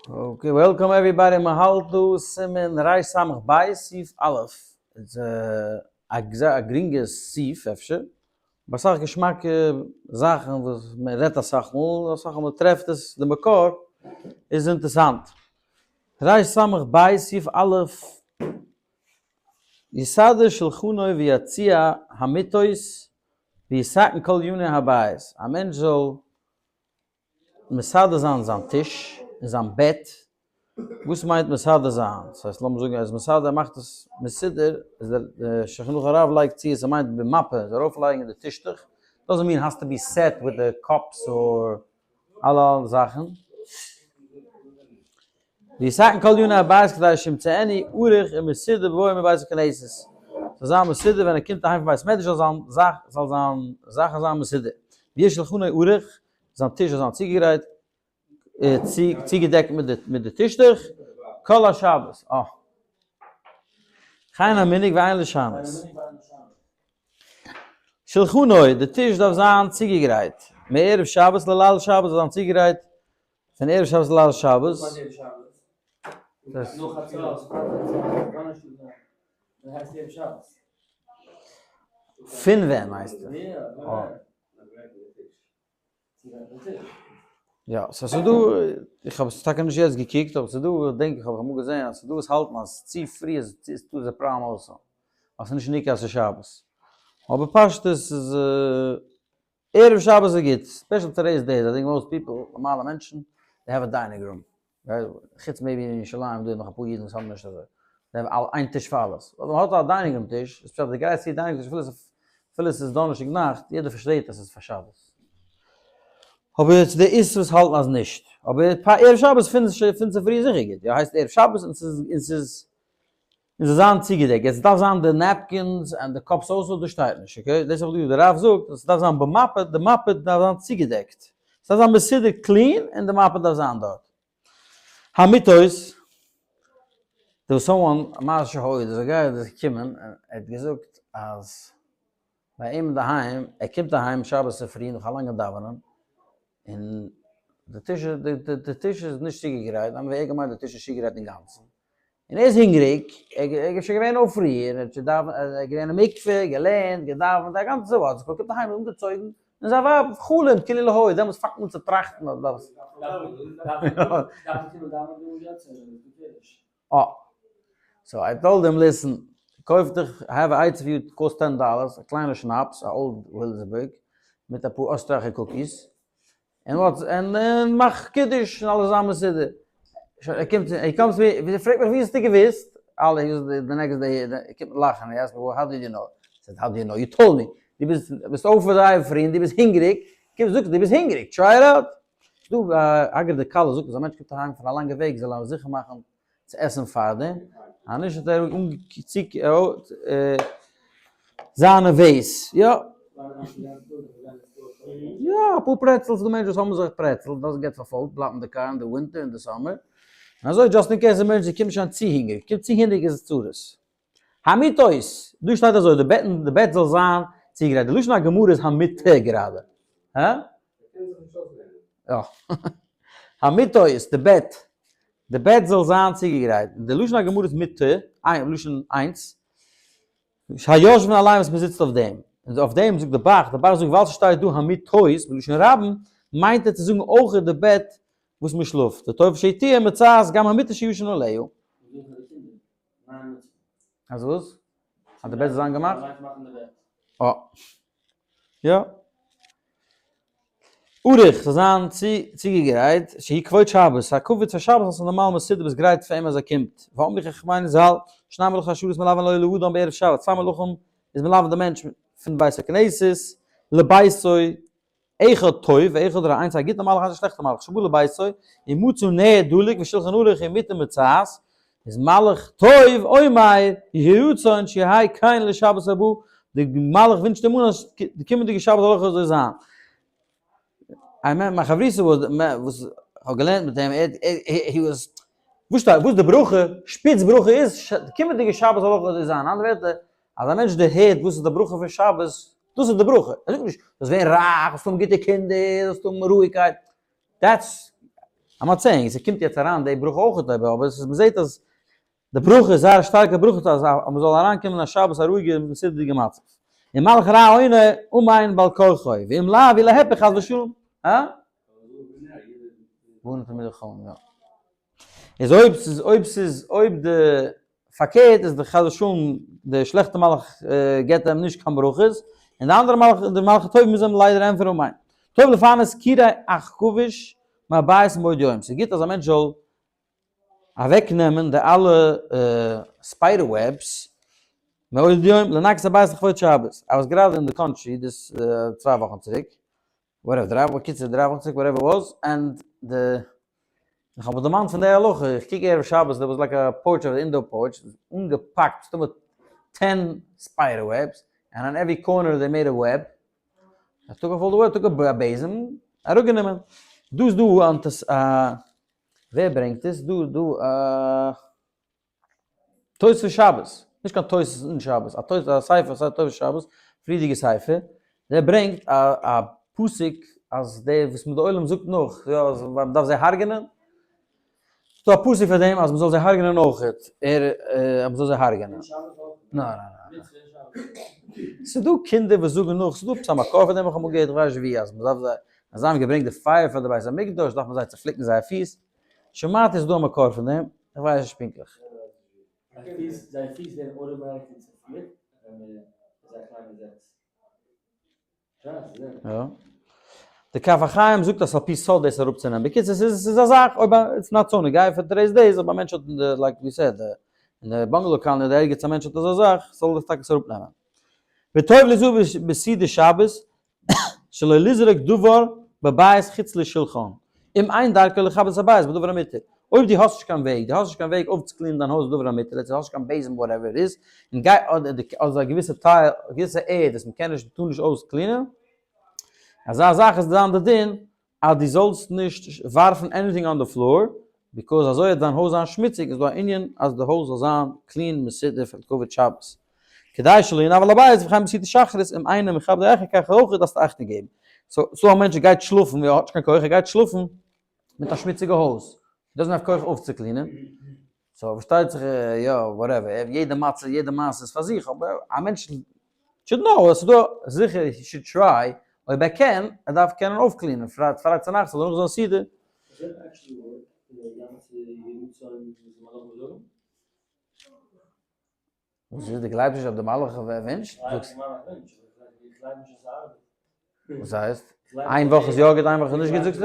Okay, welcome everybody, מען האלט דא סימן רס"ב סעיף א', איז א גרינגע סעיף אפשר, אבער אסאך געשמאקע זאכן וואס מען רעדט אסאך מאל, אסאך מאל מען טרעפט עס די מקור, איז אינטערסאנט. רס"ב סעיף א', יסדר שלחנו ויציע המיטות ויתקן כל עניני הבית, א מענטש זאל מסדר זיין זיין טיש און זיין בעט, וואס מיינט מסדר זיין? דאס הייסט לאמיר זאגן ער איז מסדר ער מאכט עס מסודר, איז דער שולחן ערוך הרב לייגט צו אז ס'מיינט במפה, ער זאל ארויף לייגן די טישטוך, doesn't mean has to be set with the cups or אלע זאכן. ויתקן כל עניני הבית כדי שימצאנו ערוך ומסודר בבואו מבית הכנסת, זאל זיין מסודר ווען ער קומט אהיים פון בית מדרש זאל זיין זאך זאל זיין זאכן זיין מסודר, ויהיה שלחנו ערוך, זיין טיש זאל זיין צוגעגרייט, צוגעדעקט מיט די מיט די טישטוך, כל השבת, אה. כן המנהג ואין לשנות. שלחנו, די טיש דארף זיין צוגעגרייט, מערב שבת לליל שבת זאל זיין צוגעגרייט פון ערב שבת לליל שבת. וואס מיינט ערב שבת? נאך חצות, פאר חצות, דאנערשטאג נאכט, ווען הייסט ערב שבת? פון ווען מיינסטו? יא, so ס'איז דא, איך האב עס טאקע נישט יעצט געקוקט, אבער ס'איז דא, איך דענק איך האב אמאל געזען אז ס'איז דא וואס האלטן אז צו פרי איז דא א פראבלעם אויך, אז ס'איז נישט ניכר אז ס'איז שבת. אבער פשטות איז ערב שבת איז גוט, special today's days, I think most people, נארמאלע מענטשן, they have a dining room, חוץ maybe אין ירושלים דא איז נאך אפאר אידן וואס האבן נישט אזוי, זיי האבן איין טיש פאר אלעס, אבער מען האט א dining room טיש, איז פשט אז די גרייסט צו dining טיש אפילו עס איז דאנערשטאג נאכט, יעדער פארשטייט אז עס איז פאר שבת. אבער יעצט די איז וואס האלטן אז נישט, אבער ערב שבת פון צופרי איז זיכער גוט, יא הייסט ערב שבת און ס'איז און זאל זיין צוגעדעקט, יעצט דארף זיין די napkins און די cups אויסער דאס שטייט נישט, okay? דאס האב איך געזאגט, די רב זאגט אז ס'דארף זיין במפה, די מפה דארף זיין צוגעדעקט, ס'דארף זיין מסודר clean און די מפה דארף זיין דארט. המיטות, there was someone, מה שהוד, איז א guy איז געקומען און ער האט געזאגט אז ביי אים אינדערהיים, ער קומט אהיים שבת צופרי נאך א לאנגע דאווענען, און די טיש די טיש איז נישט צוגעגרייט, האבן ער געמיינט די טיש איז צוגעגרייט אינגאנצן, און ער איז הונגעריג, ער איז שוין געווען אויף פרי, ער האט געווען אין מקווה, געלערנט, געדאווענט, א גאנצע וואך, ער קומט אהיים אנגעצויגן, און זיין ווייב חלומ'ט כאילו לא היה, דעמאלטס פאנגט מען אן צו טראכטן אז דאס. אה. so I told him listen, קויף דיך, I have א עצה for you, קאסט 10 dollars, א קליינע שנאפס, א Old Williamsburg, מיט אפאר אסטרייכער cookies, און וואטס, און מאך קידוש און אלעס זיין מסודר. שוין ער קומט, ער קומט צו מיר, ער פרעגט מיך ווי האסטו געוואוסט? אלע he was the next day, ער קומט לאכן, ער asked me how did you know? איך זאג how do you know? You told me! דו ביסט ביסט אויף זייער פרי און דו ביסט הונגעריג, קום זאגסט דו ביסט הונגעריג, try it out! ס'דא אגב די כלה זאגט אז א מענטש קומט אהיים פון א לאנגע וועג זאל ער זיכער מאכן צו עסן פארדעם, אז נישט האט ער זיין נערוועז, יא. יא, אפאר pretzels, ס'דא מענטשן וואס האבן זיך pretzels, דאס גייט פארפוילט, בלייבט אין די קאר אין די ווינטער אין די summer, און אזוי just in case emergency קומט שוין צו הונגעריג, קומט צו הונגעריג איז עס צרות. המיטות, דא שטייט אזוי, די בעטן, די בעט זאל זיין צוגעגרייט, די לשון הגמרא איז המיטה גראדע. הא? יא. המיטות, די בעט, די בעט זאל זיין צוגעגרייט, די לשון הגמרא איז מיטה, איין, לשון איינס, היושבין עליהם וואס מען זיצט אויף דעם, און אויף דעם זאגט די ב"ח, די ב"ח זאגט ווייל ס'שטייט דא המיטות בלשון רבים, מיינט ער צו זאגן אויך די בעט וואס מען שלאפט, וטוב שתהיה מוצעת גם המיטה שישן עליה. אז וואס? אז די בעט איז איינגעמאכט? אה. יא. ערוך זאל זיין צוגעגרייט, שיהא כבוד שבת, א כבוד פאר שבת אז ס'איז נארמאל מסודר ביסט גרייט פאר אים אז ער קומט. ואמרו חכמינו ז"ל, שני מלאכי השרת מלווין לו לאדם בערב שבת, צוויי מלאכים איז מלווה די מענטש פון בית הכנסת לביתו אחד טוב ואחד רע, איינס א גוטע מלאך איינס א שלעכטע מלאך, שבא לביתו ומצא נר דלוק ושולחן ערוך ומיטה מוצעת, איז מלאך טוב אומר יהי רצון שיהא כן לשבת הבא, די מלאך ווינטשט אים אן אז די קומענדיגע שבת זאל אויך אזוי זיין. I met מיין חברותא וואס כ'האב געלערנט מיט אים, he was, וואס שטייט, וואס די ברכה, שפיץ ברכה איז, די קומענדיגע שבת זאל אויך אזוי זיין, אנדערע ווערטער, אז א מענטש דערהערט וואס איז די ברכה פון שבת, דאס איז די ברכה, ער זאגט נישט, זאלסט ווערן רייך, זאלסט האבן גוטע קינדער, זאלסט האבן רואיגקייט, that's. I'm not saying, ס'קומט יעצט אריין די ברכה אויך אבער אבער עס איז מ'זעט אז די ברכה איז זייער א שטארקע ברכה אז מ'זאל אריינקומען אין א שבת א רואיגע מסודר'דיגע מצב. און מלאך רע עונה אמן בעל כרחו, ואם לאו אי להיפך חס ושלום. הא? בנים תלמידי חכמים, יא. איז אויב ס'איז אויב ס'איז אויב די פארקערט איז די חס ושלום די שלעכטע מלאך געבט אים נישט קיין ברכות, און די אנדערע מלאך די מלאך הטוב מוז אים ליידער ענטפערן אמן. טוב לפרנס קירי עכביש מהבית מבעוד יום, ס'איז גוט אז א מענטש זאל אוועק נעמען די אלע spider webs מבעוד יום לנקות הבית לכבוד שבת, I was גראדע אין די country דאס 2 וואכן צוריק, whatever, 3 וואכן, קיצור 3 וואכן צוריק whatever was, and די, איך האב מיך דערמאנט פון די הלכה, איך קוק ערב שבת there was like a porch אויף די indoor porch, אנגעפאקט מסתמא 10 spider webs, and on every corner they made a web, I took off all the web, took א בעזעם, אראפגענומען, דא איז דא א, ווער ברענגט עס? דא דא א תוספות שבת, נישט קיין תוספות אין שבת, א תוספות א ספר וואס הייסט תוספות שבת, פריערדיגע ספר, דער ברענגט א א פסוק אז די וואס די עולם זאגט נאך, יא אז מען דארף זיי הרג'נען, ס'דא א פסוק פאר דעם אז מען זאל זיי הרג'נען אויכעט, ער אז מען זאל זיי הרג'נען. ניין ניין ניין. ס'דא קינדער וואס זאגן נאך, ס'דא עפעס א מקור פאר דעם, איך האב אמאל געהערט, איך ווייס נישט ווי, אז מען דארף זיי, אז זיי האבן געברענגט די פייער פאר די בית המקדש דארף מען זיי צופליקן זייער פיס, שמעתי איז דא א מקור פון דעם, איך ווייס נישט פונקטליך. זייער פיס ווערן automatically צופליקט ווען מען איז א קליינע זעץ. יא. די כף החיים זאגט אז על פי סוד דאס אראפצונעמען. בקיצור ס'איז ס'איז א זאך אויב א it's not so נוגע פאר today's days אויב א מענטש האט אין די like we said אין די bungalow colony אדער ערגעץ א מענטש האט אזא זאך זאל ער טאקע עס אראפנעמען. וטוב לזו בסעודת שבת שלא לזרוק דבר בבית חוץ לשולחן, אם אין דרכו לכבס הבית בדבר המותר, אויב דו האסט נישט קיין וועג, דו האסט נישט קיין וועג אויפצוקלינען דיין הויז בדבר המותר, let's say האסט נישט קיין בעזעם whatever it is, און גיי אדער די אדער א געוויסע טייל, א געוויסע ערד וואס מ'קען נישט, מ'טאר נישט אויסקלינען, אזא זאך איז דאן די דין אז דו זאלסט נישט ווארפן anything on the floor, because אזוי וועט דיין הויז זיין שמוציג, איז דא א ענין אז די הויז זאל זיין clean מסודר פאר כבוד שבת. כדי שלא ינבל הבית וכן בסעודת שחרית אם אינו מכבדו אחר כך אויך דארפסטו אכטונג געבן. so so א מענטש גייט שלאפן, ער האט נישט קיין כח, ער גייט שלאפן מיט א שמוציגע הויז, doesn't have כח אויפצוקלינען, so פארשטייט זיך יא whatever, יעדע מצב יעדע מעשה איז פאר זיך, אבער א מענטש should know אז ס'דא זיכער he should try אויב ער קען, ער דארף קענען אויפקלינען פרייטאג צונאכטס אדער נאך זיין סעודה. וואס איז, דו גלייבסט נישט אז די מלאך ווינטשט? וואס הייסט? איין וואך איז יא גוט איין וואך איז נישט גוט זאגסטו?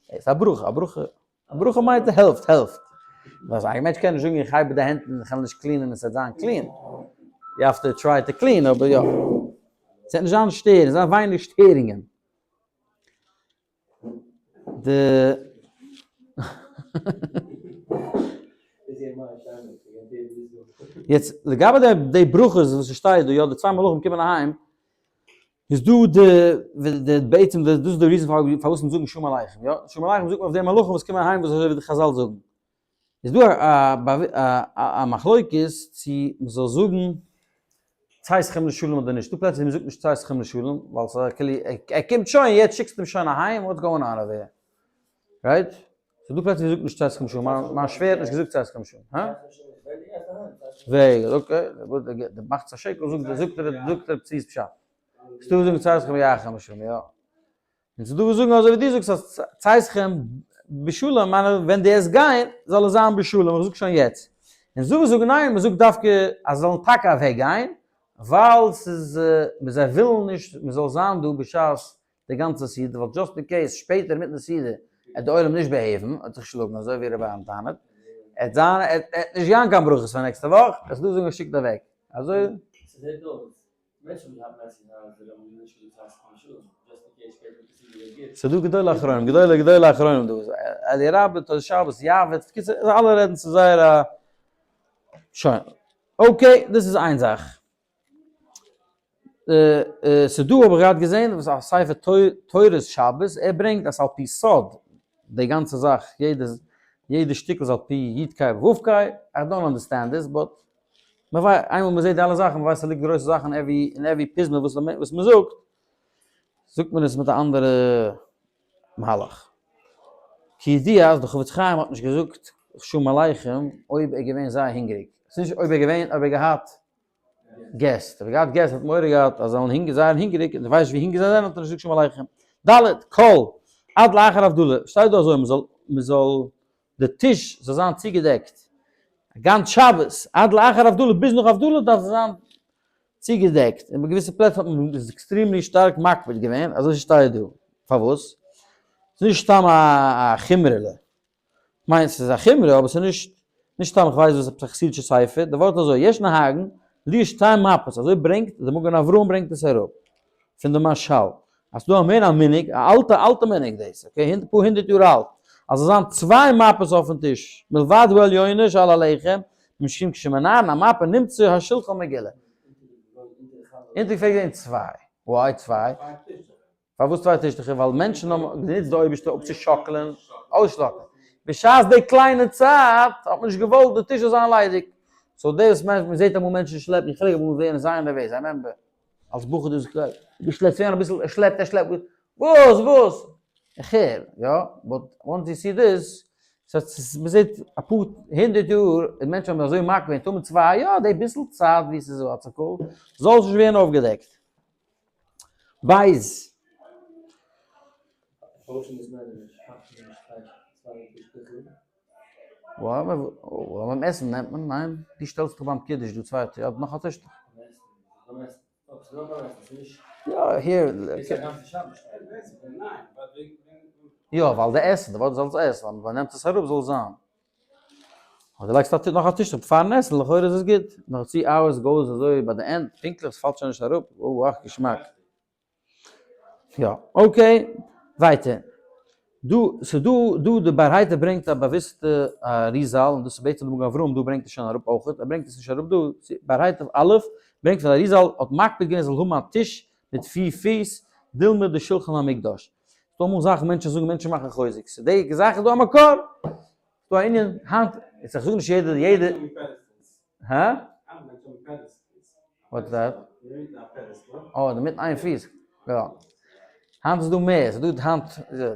ס'איז א ברכה, א ברכה, א ברכה מיינט העלפט, העלפט. ווייל א מענטש קען נישט זאגן איך הייב די הענט און איך וועל נישט קלינען און ס'וועט זיין clean. You have to try to clean אבער יא. ס'וועט נישט זיין שטערן, ס'וועט זיין ווייניג שטערונגען. די יעצט לגבי די די ברכות וואס ס'שטייט דא יא די צוויי מלאכים קומען אהיים איז דא די די בעצם די דאס איז די reason פארוואס אונז זאגן שלום עליכם יא שלום עליכם זאגט מען אויף די מלאכים וואס קומען אהיים וואס אזוי ווי די חזל זאגן איז דא א מחלוקת צו מ'זאל זאגן צאתכם לשלום אדער נישט, דא פלעצער ווי מ'זאגט נישט צאתכם לשלום, ווייל ס'איז כאילו ער קומט שוין, יעצט שיקסטו אים שוין אהיים, what's going on over here? Right? ס'איז דא פלעצער ווי מ'זאגט נישט צאתכם לשלום, מיין שווער האט נישט געזאגט צאתכם לשלום, הא? Very good, okay, די מחצית השקל זאגט זאגט ער זאגט ער צו איז פשט. ס'דא וואס זאגן צאתכם יחם לשלום, יא. און ס'דא וואס זאגן אזוי ווי דו זאגסט אז צאתכם בשלום מיינט ווען דו עסט גיין זאל עס זיין בשלום, איך זאג שוין יעצט. און ס'דא וואס זאגן ניין, מ'זאגט דווקא אז זיי זאלן טאקע אוועק גיין, ווייל ס'איז זיי ווילן נישט מ'זאל זיין דא בשעת די גאנצע סעודה, ווייל just in case שפעטער אינמיטן די סעודה עט די עולם נישט behave ן, עט זיך שלאגן אזוי ווי רבי אהרן טענה'ט, עט זיין עט נישט זיין קיין ברכות פאר נעקסטע וואך, עס דא זאגן שיקט אוועק, אזוי. ס'זעט אויס מענטשן האבן געהאט messy הייזער האבן זיי נישט געזאגט צאתכם לשלום, just in case שפעטער וועט עס איבער גוט. ס'דא גדולי אחרונים, גדולי גדולי אחרונים דא, אלי' רבה, תוס' שבת, יעבץ, בקיצור אלע רעדן ס'איז זייער א שוין. Okay, דאס איז איין זאך. ס'דא האב איך געהאט געזען וואס א ספר תורת שבת, ער ברענגט אז על פי סוד די גאנצע זאך, יעדע יעדע שטיקל איז על פי י' קי ו' קי, I don't understand this but איינמאל מ'זעט די אלע זאכן מ'ווייסט ס'ליגט גרויסע זאכן אין every פזמון וואס מ'זאגט. זאגט מען עס מיט א אנדערע מהלך. כידוע אז די חפץ חיים האט נישט געזאגט שלום עליכם אויב ער געווען זייער הונגעריג. ס'איז נישט אויב ער געווען, אויב ער געהאט געסט. אויב ער געהאט געסט האט מורא געהאט אז זיי זאלן הונגער זייער הונגעריג און דו ווייסט ווי הונגער זיי זענען האט ער נישט געזאגט שלום עליכם. ד. כל עד לאחר הבדלה. שטייט דא אזוי מ'זאל מ'זאל די טיש זאל זיין צוגעדעקט גאנץ שבת עד לאחר הבדלה ביז נאך הבדלה דארף זיין צוגעדעקט, און ביי געוויסע פלעצער האט מען עס extremely שטארק מקפיד געווען, אזוי שטייט דא, פארוואס? ס'איז נישט סתם א חומרה'לע, כ'מיין ס'איז א חומרא אבער ס'איז נישט נישט סתם כ'ווייס וואס עפעס א חסידישע ספר, די ווארט איז אזוי, יש נוהגין להיות שתי מפות, אזוי ברענגט די מגן אברהם ברענגט עס אראפ פון די מהרש"ל, אז ס'דא א מער א מנהג, א אלטע אלטע מנהג דאס, okay, הונדערט פאר הונדערט יאר אלט, אז ס'זאל זיין צוויי מפות אויפן טיש, מלבד העליונה שעל הלחם, משום כשמנערין המפה נמצא השולחן מגולה. אונטער געפרעגט געווען צוויי. why צוויי? פארוואס צוויי טישטעכער? ווייל מענטשן האבן גענוצט די אויבערשטע אפצושאקלען, אויסשלאקלען. בשעת די קליינע צייט האט מען נישט געוואלט די טיש זאל זיין ליידיג. so דאס מען זעט אמאל מענטשן שלעפן, איך פלעג אמאל ווערן זייער נערוועז, I remember אלס בחור דאס געשלעפט ווערן אביסל, ער שלעפט ער שלעפט, וואס וואס? איך הער, יא, but once you see this, ס'הייסט מ'זעט אפאר הונדערט יאר און מענטשן האבן אזוי מקפיד געווען, תמיד צוויי, יא, די ביסל צייט ווי ס'איז א צעקול, זאל עס נישט ווערן אויפגעדעקט. בייז. ביים עסן נעמט מען, ניין? דו שטעלסט דיך ביים קידוש דא צווייטע, יא, נאך א טישטוך. יא, here. יא, ווייל די עסן, די ווארט זאלסט עסן, אז מען נעמט עס אראפ זאל זיין. אבער דו לייגסט נאך א טישטוך פארן עסן, לכאורה איז עס גוט. נאך צו hours goes אזוי ביי די end, פונקטליך, עס פאלט שוין נישט אראפ, אוי געשמאק. יא, okay, ווייטער. דא, ס'איז דא, דא די באר היטב ברענגט א באוויסטע אריזל, און דאס איז בעצם די מגן אברהם, דא ברענגט עס שוין אראפ אויכעט, ער ברענגט עס נישט אראפ דא, באר היטב א', ברענגט פון אריזל, האט מקפיד געווען זאל האבן א טיש מיט פיר פיס, דילמא דשולחן המקדש. ס'דא אמאל זאכן מענטשן זאגן מענטשן מאכן חוזק, ס'איז די זאך איז דא א מקור, ס'דא א ענין, היינט, יעצט איך זאג נישט יעדער, יעדער, הא? What's that? אה, די מיט איין פיס. יא. היינט איז דא מער, ס'איז דא היינט,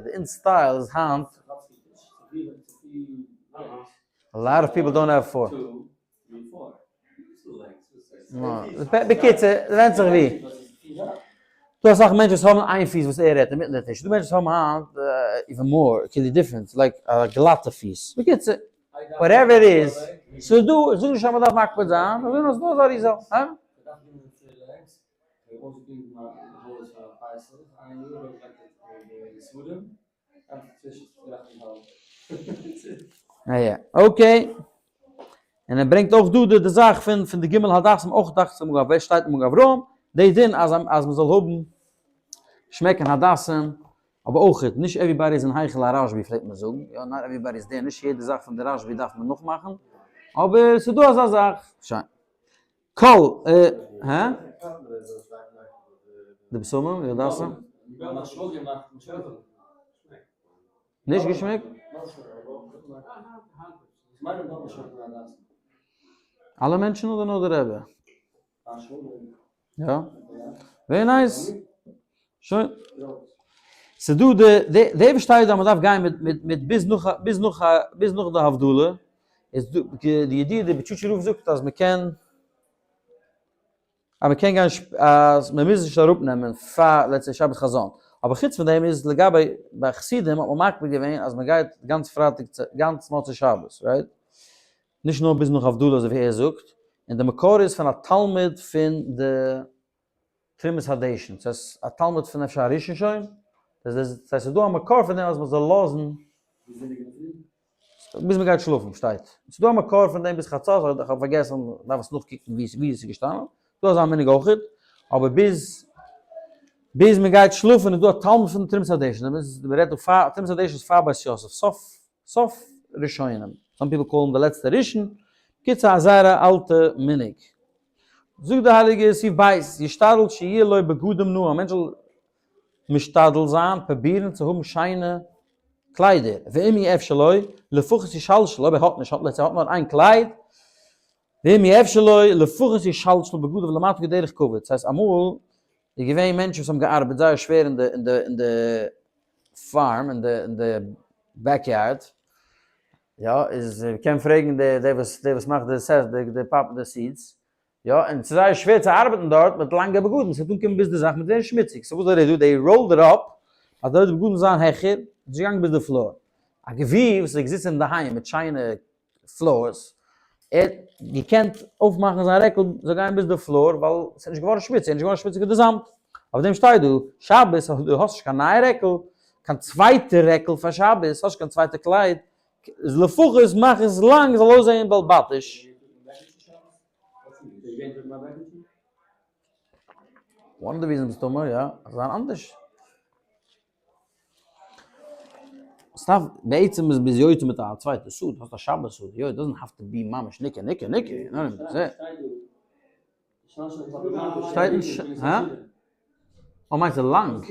די in style איז היינט. A lot of people don't have four. בקיצור, ווענדט זיך ווי. ס'דא אסאך מענטשן וואס האבן איין פיס וואס ער רעדט אינמיטן די טיש. ס'דא מענטשן וואס האבן היינט even more, כאילו different, like א גלאטע פיס. בקיצור. Whatever it is, ס'איז דא, איך זאג נישט אז מ'דארף מקפיד זיין, איך זאג נאר ס'איז דא אזא ריזאלט, הא? יא, okay. און ער ברענגט אויך דא די זאך פון פון די ג' הדסים אויך דאכט זיך מגן אברהם, שטייט אין מגן אברהם, די דין אז אז מ'זאל האבן שמעקן הדסים אבער אויך נישט everybody איז אין היכל הרשב"י פלעגט מען זאגן, יא not everybody is there, נישט יעדע זאך פון די רשב"י דארף מען נאכמאכן, אבער ס'איז דא אזא זאך, שוין. קול, הא? די בשמים, די הדסים? נישט געשמעקט? אלע מענטשן אדער נאר די רבי? יא? Very nice. שוין. ס'איז דא די, די, די וואס שטייט דא אז מ'דארף גיין מיט, מיט, מיט ביז נאך, ביז נאך, ביז נאך די הבדלה, איז דא, די ידיעה, די בוטשאטשער רב זאגט אז מ'קען, אז מ'קען גיין, אז מ'מוז נישט אראפנעמען פאר let's say שבת חזון. אבער חוץ פון דעם איז לגבי ביי חסידים האט מען מקפיד געווען אז מ'גייט גאנץ פרייטאג צו, גאנץ מוצאי שבת, right? נישט נאר ביז נאך הבדלה אזוי ווי ער זאגט, און די מקור איז פון א תלמיד פון די תרומת הדשן, ס'הייסט א תלמיד פון אפשר א ראשון שוין, דאס הייסט ס'איז דא א מקור פון דעם אז מ'זאל לאזן ביז מ'גייט שלאפן שטייט, ס'איז דא א מקור פון דעם ביז חצות, איך האב פארגעסן, דארף עס נאכקוקן ווי עס איז געשטאנען, ס'דא אזא מנהג אויכעט, אבער ביז ביז מ'גייט שלאפן איז דא א תלמיד פון תרומת הדשן, מ'רעדט דא פאר, תרומת הדשן איז פאר בית יוסף, סוף סוף ראשונים, some people call אים די לעצטע ראשון, בקיצור א זייער א אלטע מנהג. זאגט די הייליגע סעיף בית, ישתדל שיהיה לו בגדים נאה, א מענטש זאל משתדל זיין, פרובירן צו האבן שיינע קליידער, ואם אי אפשר לו, לפחות ישלשל, אויב ער האט נישט, let's say ער האט נאר איין קלייד, ואם אי אפשר לו, לפחות ישלשל בגדיו למטה כדרך כבוד, ס'הייסט אמאל. איז געווען מענטשן וואס האבן געארבעט זייער שווער אין די אין די אין די farm אין די אין די backyard, יא, איז מ'קען פרעגן די די וואס די וואס מאכט די סעס די די פאפ די seeds, יא, און ס'איז זייער שווער צו ארבעטן דארט מיט לאנגע בגדים, ס'וועט אנקומען ביז די זאך מ'וועט ווערן שמוציג, so וואס זאל ער דא, they rolled it up אז די בגדים זאלן זיין העכער, נישט געגאנגען ביז די floor. א גביר וואס איז געזיצן אינדערהיים מיט שיינע floors, ער האט געקענט אויפמאכן זיין רעקל זאל גיין ביז די floor ווייל ס'איז נישט געווארן שמוציג, ס'איז נישט געווארן שמוציג פון די זאמד. אויף דעם שטייט דא, שבת אז דו האסט נישט קיין נייע רעקל, קיין צווייטע רעקל פאר שבת, האסט נישט קיין צווייטע קלייד, איז לפחות מאך עס לאנג זאל אויסזען בעלבאטיש. One of the reasons מסתמא, יא, אז זיין אנדערש. סתם, בעצם איז ביז יוצא מיט א צווייטע suit, האסט א שבת suit, יא, doesn't have to be ממש ניקע ניקע ניקע, שטייט נישט, הא? אה מיינסט לאנג?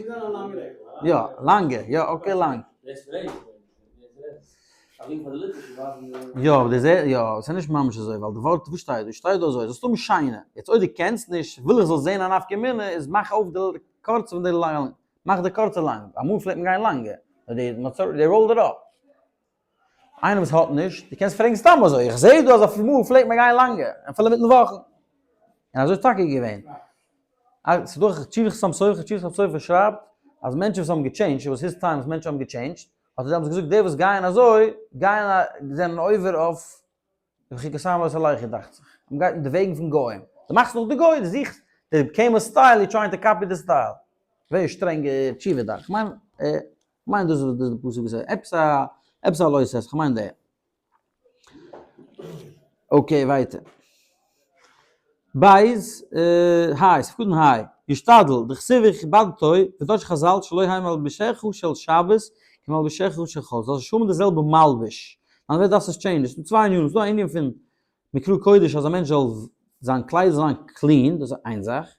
יא, לאנגע, יא okay לאנג. יא, אבער די זע, יא, ס'איז נישט ממש אזוי, ווייל די ווארט, וואס שטייט דא? שטייט דא אזוי, זאלסט האבן שיינע, יעצט אויב דו קענסט נישט, וויל איך זאלסט זען א נפקא מינה, איז מאך אויף די קורצע פון די לאנגע, מאך די קורצע לאנג, אמאל פלעגט מען גיין לאנגע, נאר די they rolled it up. איינער וואס האט נישט, דו קענסט פרעגן סתם אזוי, איך זעה דא אז אמאל פלעגט מען גיין לאנגע, אפילו מיטן וואכן. און אזוי איז טאקע געווען. ס'איז דא תשובת חתם סופר, תשובת חתם סופר שרייבט אז מענטשן וואס האבן גע change ט, it was his time וואס מענטשן האבן גע change ט, האט ער דעמאלטס געזאגט די וואס גייען אזוי, גייען זענען עובר אויף בחוקותי לא תלכו דאכט זיך. מ'גייט אין די וועגן פון גוים. דו מאכסט נאך די גוי, דו זוכסט, there came a style, you trying to copy the style. ווער שטרענגע תשובה דארף. כ'מיין, כ'מיין דאס איז די פסוק וואס ער, עפעס א, עפעס א לא תעשה, כ'מיין דער. okay ווייטער. בית, היי, ס'איז קודם היי. ישתדל, דכתיב וכבדתו, ודרשו חזל שלא יהא מלבשך של שבת כמלבשך של חול, זאלסט נישט האבן די זעלבע מלבוש, ווייל ווער דארף עס change ן, ס'דא צוויי ענינים, ס'דא א ענין פון מקרא קודש אז א מענטש זאל זיין קליידער זאל זיין clean, דאס איז איין זאך,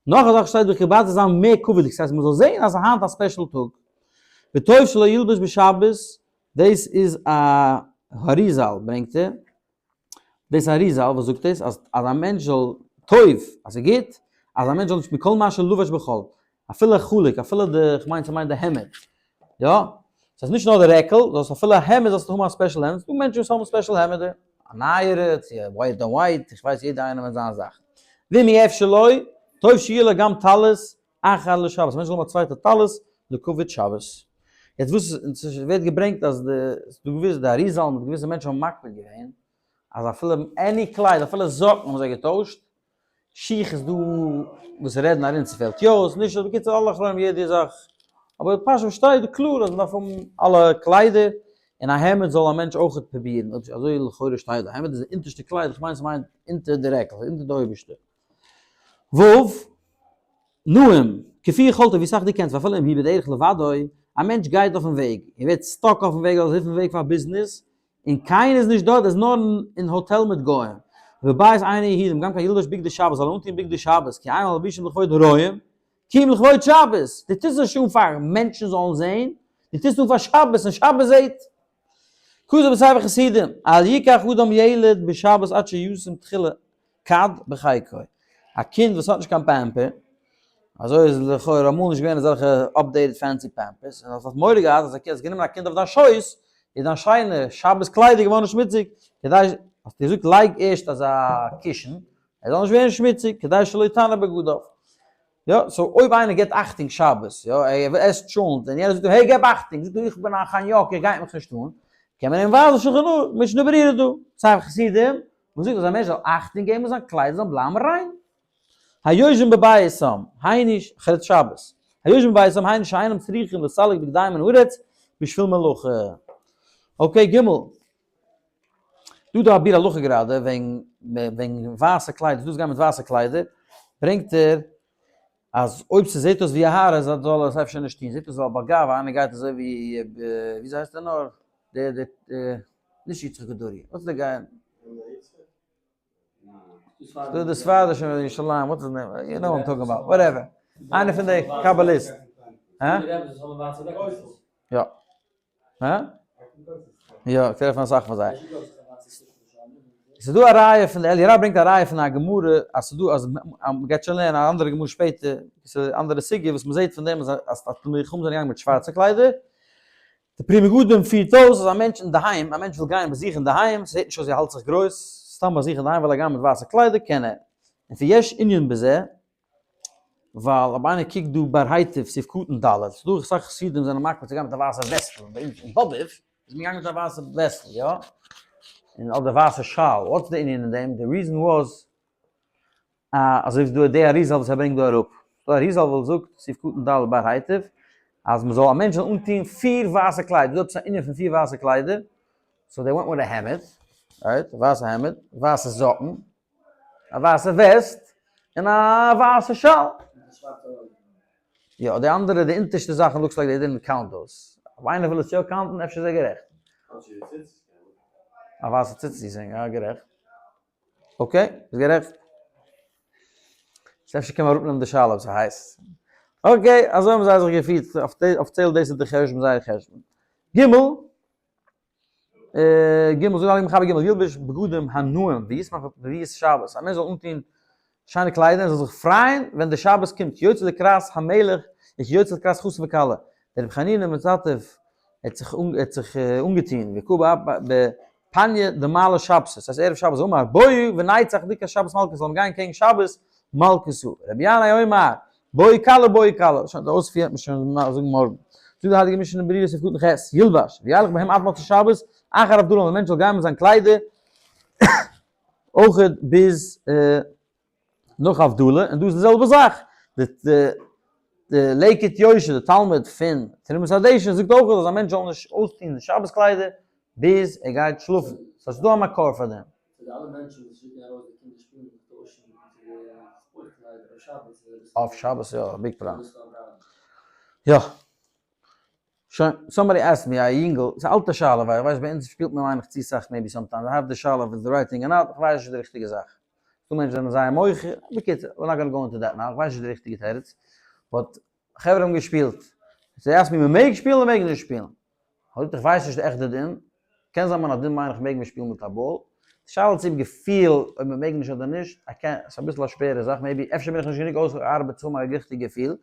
נאך א זאך שטייט וכבדתו זיין מער כבוד'יג, ס'הייסט מ'זאל זען אז ס'איז היינט א special טאג, וטוב שלא ילבש בשבת, דאס איז א האריזל ברענגט ער, דאס אריזל וואס זאגט דאס אז אז א מענטש זאל טוב אז ס'איז גוט אז א מענטש זאל נישט מכל מה שלבש בחול אפילו חלוק אפילו די כ'מיין ס'מיינט די העמד יא ס'איז נישט נאר די רעקל זאלסט אפילו א העמד זאלסטו האבן א special העמד ס'דא מענטשן וואס האבן special העמעדער א נייערע צו א white on white איך ווייס יעדער איינער מיט זיין זאך ואם אי אפשר לו טוב שיהיה לו גם טלית אחר לשבת א מענטש זאל האבן א צווייטע טלית לכבוד שבת יעצט וואס ווערט געברענגט אז די ס'דא געוויסע די אריזל מיט געוויסע מענטשן האבן מקפיד געווען אז אפילו any קלייד אפילו זאקן האבן זיי געטוישט, שיך איז דא וואס רעדן ארום ס'פעלט יא אויס נישט אויס, בקיצור אלע אחרונים יעדע זאך, אבער פשוט שטייט דא קלאר אז מ'דארף האבן אלע קליידער, און א העמד זאל א מענטש אויכעט פרובירן, אזוי לכאורה שטייט דא, העמד איז די אונטערשטע קלייד, איך מיין ס'מיינט אונטער די רעקל, אונטער די אויבערשטע. ו' נועם, כפי יכולתו ווי סאך דו קענסט, ואפילו אם הוא בדרך לבדו, א מענטש גייט אויפן וועג, און ווערט stuck אויפן וועג אדער אויפן וועג פאר ביזנעס, און קיינער איז נישט דארט, ער איז נאר אין האטעל מיט גוים, ובבית אינו יהודים, גם כן ילבש בגדי שבת, זאל ער אנטון בגדי שבת, כי אין מלבישים לכבוד הרועים, כי אם לכבוד שבת, דו טוסט נישט אן פאר מענטשן זאלן זען, דו טוסט אן פאר שבת, און שבת זעט. כתוב בספר חסידים, אל יקח אדם ילד בשבת עד שישים תחילה כד בחיקו. א קינד וואס האט נישט קיין pamper, אזוי איז לכאורה אמאל נישט געווען אזעלכע updated fancy Pampers, און האסט מורא געהאט אז האסט גענומען א קינד אויף דיין שויס, איז דיין שיינע שבת קליידער געווארן שמוציג, כדי, האסטו געזאגט לייג ערשט אזא קישן, ער זאל נישט ווערן שמוציג, כדי שלא יטנא בגדיו. יא, so אויב איינער גיבט אכטונג שבת, יא, ער עסט טשולנט, און יענער זאגט אים, hey געב אכטונג, זאגט ער איך בין א חניאק איך גייט מיך נישט אן, קען מען אים ווייזן שולחן ערוך, משנה ברורה דא, ספר חסידים, וואס זאגט אז א מענטש זאל אכטונג געבן אז זיין קליידער זאלן בלייבן ריין. היושבים בביתם, היינו כ'רעד שבת, היושבים בביתם היינו שאינם צריכים לסלק בגדיהם מן הארץ בשביל מלאכה. okay ג. דא דא א ביאור הלכה גראדע וועגן וועגן ווייסע קליידער, דאס גיין מיט ווייסע קליידער, ברענגט ער אז אויב ס'זעט אויס ווי א הארה זאל ער עס אפשר נישט טון, זעט אויס ווי א בעל גאווה, איינער גייט אזוי ווי וויאזוי הייסט ער נאר, דער דער נישט יצחק כדורי, וואס איז דער guy? דא די ספרדישע אין ירושלים, what's his name, you know I'm talking about, whatever, איינער פון די קאבאליסט. הא? יא. הא? יא, איך טרעף אסאך פון זיי. ס'איז דא א ראיה פון די אלי' רב ברענגט א ראיה פון א גמרא אז ס'איז דא אז מ'גייט שוין לערנען א אנדערע גמרא שפעטער, ס'איז א אנדערע סוגיא וואס מ'זעט פון דעם אז אז תלמידי חכמים זענען געגאנגען מיט שווארצע קליידער, די פרי מגדים פירט אויס אז א מענטש אינדערהיים, א מענטש וויל גיין ביי זיך אינדערהיים, ס'זעט נישט אויס ווי ער האלט זיך גרויס, סתם ביי זיך אינדערהיים וויל ער גיין מיט ווייסע קליידער קען ער, און פון יש ענין בזה, ווייל אויב איינער קוקט דא באר היטב סעיף קטן ד', ס'דא אסאך חסידים זענען מקפיד צו גיין מיט א ווייסע וועסטל, ביי אונז אין באבוב איז מען געגאנגען מיט א ווייסע וועסטל, יא? און אדער ווייסע שאל, what's די ענין אין דעם? די reason was אזוי ווי דא די אריזל וואס ער ברענגט דא אראפ, דא אריזל וואס זאגט סעיף קטן ד' באר היטב, אז מען זאל א מענטש זאל אנטוהן פיר ווייסע קליידער, דא עפעס א ענין פון פיר ווייסע קליידער, so they went with a העמד, right, ווייסע העמד, ווייסע זאקן, א ווייסע וועסט און א ווייסע שאל. יא, די אנדערע, די אונטערשטע זאכן looks like they didn't count those. אויב איינער וויל עס יא count ן אפשר איז ער גערעכט. א ווייסע ציצית איז יא גערעכט. okay, ביסט גערעכט. אפשר קען מען אראפנעמען די שאלה אויב ס'הייס. okay, אזוי האבן זיי זיך געפירט, אפיציעל דאס איז די חשבון, זייער חשבון. ג. ג זאגט די מחבר ג ילבש בגדים הנאים וישמח בביאת שבת, א מענטש זאל אנטון שיינע קליידער און זאל זיך פרייען ווען די שבת קומט, יוצא לקראת המלך איז יוצא לקראת חתן וכלה, דער רבי חנינא מצטף האט זיך האט זיך אנגעטון וקא בפניא דמעלי שבתא, ס'הייסט ערב שבת אמר בואו ונצא לקראת שבת מלכתא זאל מען גיין קעגן שבת מלכתא, רבי ינאי אומר בואי כלה בואי כלה, שוין די אויספיר וועט מען שוין זאגן מארגן. זאגט די הייליגע משנה ברורה סעיף קטן ח', ילבש, וילך בהם עד מוצאי שבת, אחר הבדלה, א מענטש זאל גיין מיט זיין קליידער אויכעט ביז נאך הבדלה, און דא איז די זעלבע זאך, די די לקט יושר, די תלמיד פון תרומת הדשן זאגט אויך אז א מענטש זאל נישט אויסטון די שבת קליידער ביז ער גייט שלאפן, סא ס'איז דא א מקור פאר דעם. צו די אלע מענטשן וואס שיקן ארויס די קינדער שפילן זיך טוישן צו די ספארט קליידער אויף שבת איז אביסל אויף שבת יא, big problem. אביסל א פראבלעם. יא. שוין, somebody asked me, א יונגל, ס'איז א אלטע שאלה ווייל איך ווייס ביי אונז שפילט מען מיין איך צו סאך maybe sometimes, I have די שאלה אויב איז די right thing or not, איך ווייס נישט די ריכטיגע זאך. ס'דא מענטשן זענען זייער מוחה, בקיצור, we're not gonna go into that now, איך ווייס נישט די ריכטיגע תירוץ, but חברה האבן געשפילט. זיי ask מיר מ'מעג שפילן אדער מעג נישט שפילן? כ'האב געזאגט איך ווייס נישט די עכטע דין, קען זיין מן הדין מיין איך מעג מען שפילן מיט א ball, די שאלה איז צו געפיל אויב מען מעג נישט אדער נישט, I can't, ס'איז אביסל א שווערע זאך, maybe אפשר בין איך נישט גענוג אויסגעארבעט צו האבן א ריכטיגע געפיל,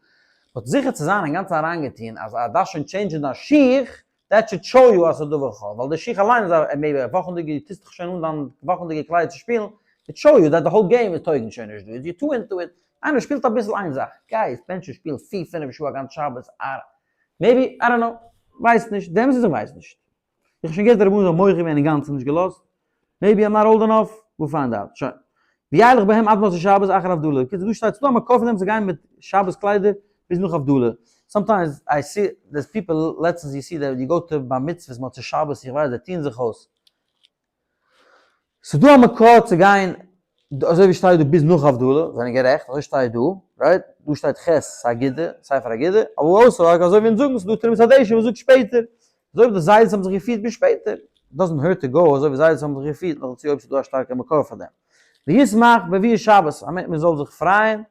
but זיכער צו זיין אינגאנצן אריינגעטון אז אז דארפסט שוין change ן דיין שיך, that should show you אז ס'איז דבר חול, ווייל די שיך אליין איז א maybe א וואכענדיגע, דו טוסט דיך שוין אן דיין וואכענדיגע קלייד צו שפילן, it show you that the whole game איז טויג שוין נישט דא, you're too into it, איינער שפילט אביסל איין זאך, גיי מענטשן שפילן פיר פינף שעה א גאנץ שבת, א maybe, I don't know, ווייס נישט, די אמת איז איך ווייס נישט. איך האב שוין געהערט די רבנים זענען מוחה געווען אינגאנצן נישט געלאזט, maybe I'm not old enough, we'll find out, שוין. וילך בהם עד מוצאי שבת אחר הבדלה, בקיצור דא שטייט ס'דא א מקור פון דעם צו גיין מיט שבת קליידער ביז נאך הבדלה, sometimes I see there's people לעצטנס you see that you go to בר מצוות מוצאי שבת איך ווייס זיי טוען זיך אויס, ס'דא א מקור צו גיין אזוי ווי שטייט דא ביז נאך הבדלה, זענען גערעכט, אזוי שטייט דא, right? דא שטייט ח' אגודה, ספר אגודה, אבער אויסער אזוי ווי אונז זאגן ס'דא תרומת הדשן וואס זאגט שפעטער, אזוי ווי די זיידעס האבן זיך געפירט ביז שפעטער, doesn't hurt to go אזוי ווי זיידעס האבן זיך געפירט, נאכדערצו אויב ס'דא א שטארקע מקור פאר דעם. וישמח בביאת שבת, א מענטש מען זאל זיך פרייען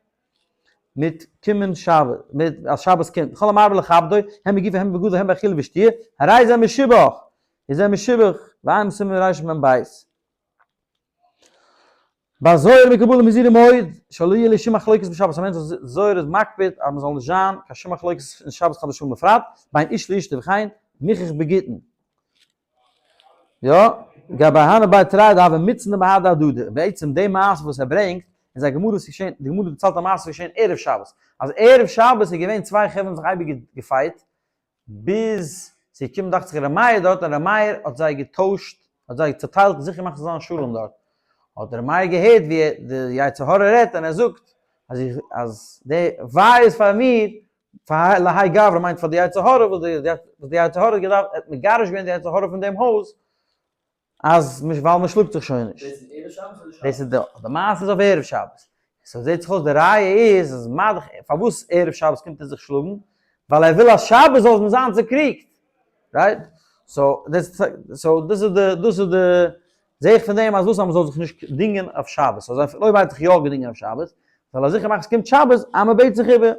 מיט קומען שבת, מיט אז שבת קומט, כל המרבה לכבדו, הן בגופו הן בבגדיו הן באכילה ושתיה, הרי זה משובח, איז ער משובח, ועיין בסימן רמ בית. בזוהר מקובלים מזהירים מאוד, שלא יהיה לי שום מחלוקת בשבת, א מענטש זאל זוהר איז מקפיד אז מען זאל נישט זיין קיין שום מחלוקת אין שבת חס ושלום בפרט, בין איש לאשתו וכן מוכח בגיטין. יא, גבי הני בי תרי דהוה מצנע בהדי הדדי, בעצם די מעשה וואס ער ברענגט איז א גמרא וואס איז געשען, די גמרא דערציילט א מעשה וואס איז געשען ערב שבת, אז ערב שבת איז געווען צוויי חברה האבן זיך אייביג געפייט, ביז ס'איז געקומען דאכט זיך ר' מאיר דארט און ר' מאיר האט זיי געטוישט, האט זיי צוטיילט און זיכער געמאכט ס'זאל זיין שלום דארט, האט ר' מאיר געהערט ווי די יצר הרע רעדט און ער זאגט אז איך אז די וויי איז פאר מיר, פאר להאי גברא מיינט פאר די יצר הרע וואס די יצר הרע האט געדארפט, ער האט מגרש געווען די יצר הרע פון דעם הויז, אז ווייל מען שלאגט זיך שוין נישט. דאס איז ערב שבת אדער שבת? דאס איז די, די מעשה איז אויף ערב שבת. so זעט זיך אויס די ראיה איז אז מה דאך, פארוואס ערב שבת קומט ער זיך שלאגן? ווייל ער וויל אז שבת זאל מען זיין צוקריגט. right? so דאס, so דאס איז די, דאס איז די, זע איך פון דעם אז וואס אז מען זאל זיך נישט דינגען אויף שבת. אז אויב ער האט זיך יא געדינגען אויף שבת, זאל ער זיכער מאכן ס'קומט שבת אז מען בעט זיך איבער.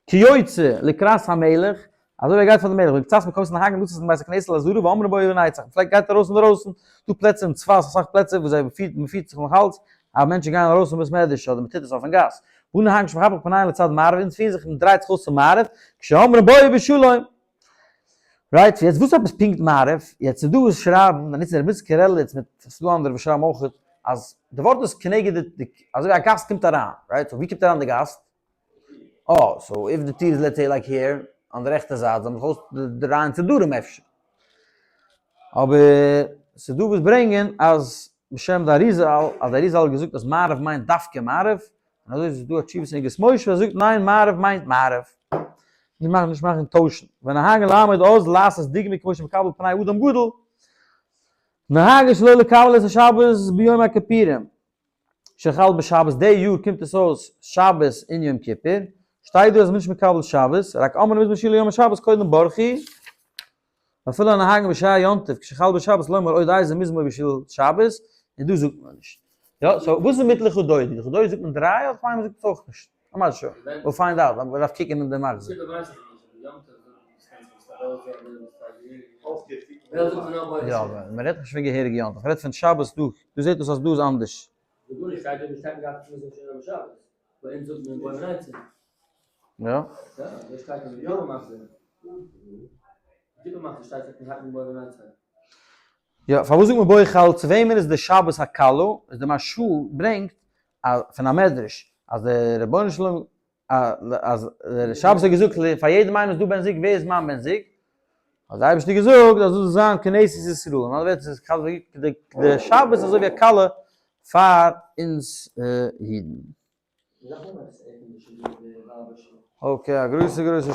כיוצא לקראת המלך. אזוי ווי ער גייט פאר די מלך, ובקצת מקומות נוהגין לצאת מבית הכנסת לעזרה ואומרים בואו ונצא, מ'פלעגט גייט ארויס אינדערויסן, דא פלעצער אין צפת אסאך פלעצער וואו זיי פירט מ'פירט זיך נאך אלץ אז מענטשן גייען ארויס פון בית מדרש אדער מ'טוט עס אויפן גאס, ואנו נוהגין שמהפך פניהם לצד מערב, אונז פירן זיך מ'דרייט זיך אויס צו מערב, כשאומרים בואו בשלום. right, יעצט וואס עפעס פונקט מערב? יעצט איז דא וואס שרייבן, זיי נוצן רבי איציקל קרעליץ מיט, ס'איז דא אנדערע וואס שרייבן אויך, אז די ווארט איז כנגד די, אזוי ווי א גאסט קומט אריין, right, so ווי קומט אריין די גאסט? אה, so if די טיר איז let's say like here, אן די רעכטע זייט, זאל מען זיך אויסדרייען צו דרום אפשר. אבער ס'איז דא וואס ברענגען אז בשם די אריזל, אז די אריזל האט געזאגט אז מערב מיינט דווקא מערב, און אזוי איז דא א תשובת אין אגרות משה וואס זאגט ניין מערב מיינט מערב. מיר מאכן נישט מאכן טוישן. ונוהגין לעמוד אז לעשות דוגמא כמו שמקבל פני אדם גדול, נוהגין שלא לקבל את השבת ביום הכיפורים. שחל בשבת, די יאר קומט עס אויס שבת און יום כיפור, שטייט דא אז מ'איז נישט מקבל שבת, רק אומרים מזמור שיר ליום השבת קודם ברכי, ואפילו נוהגין בשאר יום טוב כשחל בשבת לומר עוד איזה מזמור בשביל שבת, און דא זאגט מען נישט. יא, so וואס איז מיט לכה דודי? לכה דודי זאגט מען דריי אדער כ'מיין מ'זאגט עס אויך נישט. I'm not sure. We'll find out. מ'דארף קוקן אין די מחזור. יא, אבער מ'רעדט נישט פון געהעריגע יום טוב, מ'רעדט פון שבת דא. דא זעט אויס אז דא איז אנדערש. יא. יא, פארוואס זאגט מען בואי כלה? צו וועמען איז די שבת הכלה? איז די מהרש"א ברענגט פון א מדרש אז דער רבונו של עולם אז דער שבת האט געזאגט פאר יעדעם איינעם איז דא בן זוג, ווער איז מיין בן זוג? האט דער אייבערשטער געזאגט אז דאס זאל זיין כנסת ישראל, אין אנדערע ווערטער איז די שבת אזוי ווי א כלה פאר אונז אידן. okay, א גרויסע גרויסע.